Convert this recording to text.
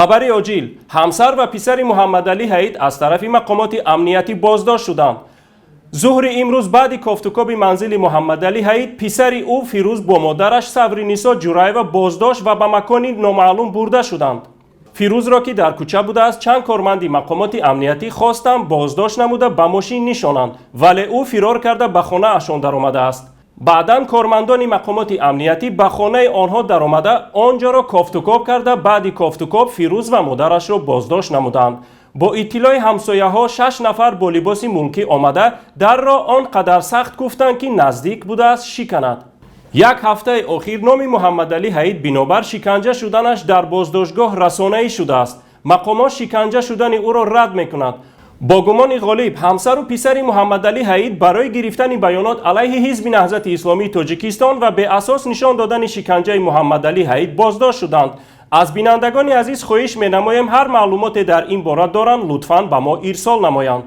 Хабари оҷил: ҳамсар ва писари Муҳаммадалӣ Ҳаид аз тарафи мақомоти амниятӣ боздошт шуданд. Зуҳри имрӯз баъди кофтукоби манзили Муҳаммадалӣ Ҳаид писари ӯ Фирӯз бо модараш Савринисо Ҷураева боздошт ва ба макони номаълум бурда шуданд. Фирӯзро, ки дар кӯча будааст, чанд корманди мақомоти амниятӣ хостанд боздошт намуда, ба мошин нишонанд, вале ӯ фирор карда, ба хонаашон даромадааст. Баъдан кормандони мақомоти амниятӣ ба хонаи онҳо даромада, он ҷоро кофтукоб карда, баъди кофтукоб Фирӯз ва модарашро боздошт намуданд. Бо иттилои ҳамсояҳо, шаш нафар бо либоси мулкӣ омада, дарро он қадар сахт кӯфтанд, ки наздик будааст шиканад. Як ҳафтаи охир номи Муҳаммадалӣ Ҳаид бинобар шиканҷа шуданаш дар боздоштгоҳ расонаӣ шудааст. Мақомот шиканҷа шудани ӯро рад мекунад. Бо гумони ғолиб, ҳамсару писари Муҳаммадалӣ Ҳаид барои гирифтани баёнот алайҳи Ҳизби Наҳзати Исломии Тоҷикистон ва беасос нишон додани шиканҷаи Муҳаммадалӣ Ҳаид боздошт шуданд. Аз бинандагони азиз хоҳиш менамоем, ҳар маълумоте дар ин бора доранд, лутфан ба мо ирсол намоянд.